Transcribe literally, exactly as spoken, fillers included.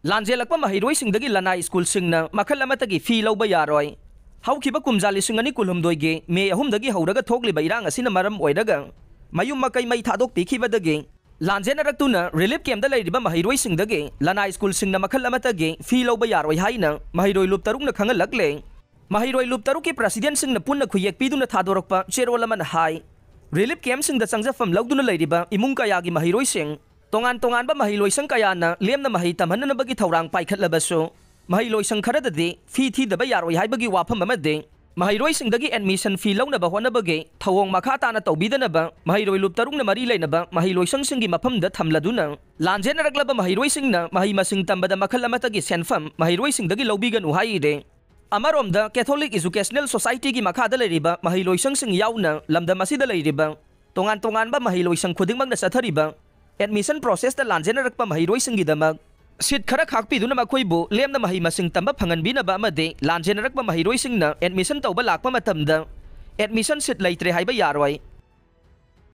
ꯂꯥꯟꯖꯦꯜꯂꯛꯄ ꯃꯍꯩꯔꯣꯏꯁꯤꯡꯗꯒꯤ ꯂꯅꯥꯏ ꯁ꯭ꯀꯨꯜꯁꯤꯡꯅ ꯃꯈꯜ ꯑꯃꯠꯇꯒꯤ ꯐꯤ ꯂꯧꯕ ꯌꯥꯔꯣꯏ꯫ ꯍꯧꯈꯤꯕ ꯀꯨꯝꯖꯥ ꯂꯤꯁꯤꯡ ꯑꯅꯤ ꯀꯨꯟꯍꯨꯝꯗꯣꯏꯒꯤ ꯃꯦ ꯑꯍꯨꯝꯗꯒꯤ ꯍꯧꯔꯒ ꯊꯣꯛꯂꯤꯕ ꯏꯔꯥꯡ ꯑꯁꯤꯅ ꯃꯔꯝ ꯑꯣꯏꯔꯒ ꯃꯌꯨꯝ ꯃꯀꯩ ꯃꯩ ꯊꯥꯗꯣꯛꯄꯤꯈꯤꯕꯗꯒꯤ ꯂꯥꯟꯖꯦꯟꯅꯔꯛꯇꯨꯅ ꯔꯤꯂꯤꯐ ꯀꯦꯝꯗ ꯂꯩꯔꯤꯕ ꯃꯍꯩꯔꯣꯏꯁꯤꯡꯗꯒꯤ ꯂꯅꯥꯏ ꯁ꯭ꯀꯨꯜꯁꯤꯡꯅ ꯃꯈꯜ ꯑꯃꯠꯇꯒꯤ ꯐꯤ ꯂꯧꯕ ꯌꯥꯔꯣꯏ ꯍꯥꯏꯅ ꯃꯍꯩꯔꯣꯏ ꯂꯨꯞ ꯇꯔꯨꯛꯅ ꯈꯪꯍꯜꯂꯛꯂꯦ꯫ ꯃꯍꯩꯔꯣꯏ ꯂꯨꯞ ꯇꯔꯨꯛꯀꯤ ꯄ꯭ꯔꯁꯤꯗꯦꯟꯁꯤꯡꯅ ꯄꯨꯟꯅ ꯈꯨꯌꯦꯛ ꯄꯤꯗꯨꯅ ꯊꯥꯗꯣꯔꯛꯄ ꯆꯦꯔꯣꯜ ꯑꯃꯅ ꯍꯥꯏ, ꯔꯤꯂꯤꯐ ꯀꯦꯝꯁꯤꯡꯗ ꯆꯪꯖꯐꯝ ꯂꯧꯗꯨꯅ ꯂꯩꯔꯤꯕ ꯏꯃꯨꯡ ꯀꯌꯥꯒꯤ ꯃꯍꯩꯔꯣꯏꯁꯤꯡ, ꯇꯣꯉꯥꯟ ꯇꯣꯉꯥꯟꯕ ꯃꯍꯩ ꯂꯣꯏꯁꯪ ꯀꯌꯥꯅ ꯂꯦꯝꯅ ꯃꯍꯩ ꯇꯝꯍꯟꯅꯅꯕꯒꯤ ꯊꯧꯔꯥꯡ ꯄꯥꯏꯈꯠꯂꯕꯁꯨ, ꯃꯍꯩ ꯂꯣꯏꯁꯪ ꯈꯔꯗꯗꯤ ꯐꯤ ꯊꯤꯗꯕ ꯌꯥꯔꯣꯏ ꯍꯥꯏꯕꯒꯤ ꯋꯥꯐꯝ ꯑꯃꯗꯤ ꯃꯍꯩꯔꯣꯏꯁꯤꯡꯗꯒꯤ ꯑꯦꯗꯃꯤꯁꯟ ꯐꯤ ꯂꯧꯅꯕ ꯍꯣꯠꯅꯕꯒꯤ ꯊꯧꯑꯣꯡ ꯃꯈꯥ ꯇꯥꯅ ꯇꯧꯕꯤꯗꯅꯕ ꯃꯍꯩꯔꯣꯏ ꯂꯨꯞ ꯇꯔꯨꯛꯅ ꯃꯔꯤ ꯂꯩꯅꯕ ꯃꯍꯩ ꯂꯣꯏꯁꯪꯁꯤꯡꯒꯤ ꯃꯐꯝꯗ ꯊꯝꯂꯗꯨꯅ, ꯂꯥꯟꯖꯦꯟꯅꯔꯛꯂꯕ ꯃꯍꯩꯔꯣꯏꯁꯤꯡꯅ ꯃꯍꯩ ꯃꯁꯤꯡ ꯇꯝꯕꯗ ꯃꯈꯜ ꯑꯃꯠꯇꯒꯤ ꯁꯦꯟꯐꯝ ꯃꯍꯩꯔꯣꯏꯁꯤꯡꯗꯒꯤ ꯂꯧꯕꯤꯒꯅꯨ ꯍꯥꯏꯔꯦ꯫ ꯑꯃꯔꯣꯝꯗ, ꯀꯦꯊꯣꯂꯤꯛ ꯏꯖꯨꯀꯦꯁꯅꯦꯜ ꯁꯣꯁꯥꯏꯇꯤꯒꯤ ꯃꯈꯥꯗ ꯂꯩꯔꯤꯕ ꯃꯍꯩ ꯂꯣꯏꯁꯪꯁꯤꯡ ꯌꯥꯎꯅ ꯂꯝꯗꯝ ꯑꯁꯤꯗ ꯂꯩꯔꯤꯕ ꯇꯣꯉꯥꯟ ꯇꯣꯉꯥꯟꯕ ꯃꯍꯩ ꯂꯣꯏꯁꯪ ꯈꯨꯗꯤꯡꯃꯛꯅ ꯆꯠꯊꯔꯤꯕ ꯑꯦꯗꯃꯤꯁꯟ ꯄ꯭ꯔꯣꯁꯦꯁꯇ ꯂꯥꯟꯖꯦꯟꯅꯔꯛꯄ ꯃꯍꯩꯔꯣꯏꯁꯤꯡꯒꯤꯗꯃꯛ ꯁꯤꯠ ꯈꯔ ꯈꯥꯛꯄꯤꯗꯨꯅ ꯃꯈꯣꯏꯕꯨ ꯂꯦꯝꯅ ꯃꯍꯩ ꯃꯁꯤꯡ ꯇꯝꯕ ꯐꯪꯍꯟꯕꯤꯅꯕ ꯑꯃꯗꯤ ꯂꯥꯟꯖꯦꯟꯅꯔꯛꯄ ꯃꯍꯩꯔꯣꯏꯁꯤꯡꯅ ꯑꯦꯗꯃꯤꯁꯟ ꯇꯧꯕ ꯂꯥꯛꯄ ꯃꯇꯝꯗ ꯑꯦꯗꯃꯤꯁꯟ ꯁꯤꯠ ꯂꯩꯇ꯭ꯔꯦ ꯍꯥꯏꯕ ꯌꯥꯔꯣꯏ꯫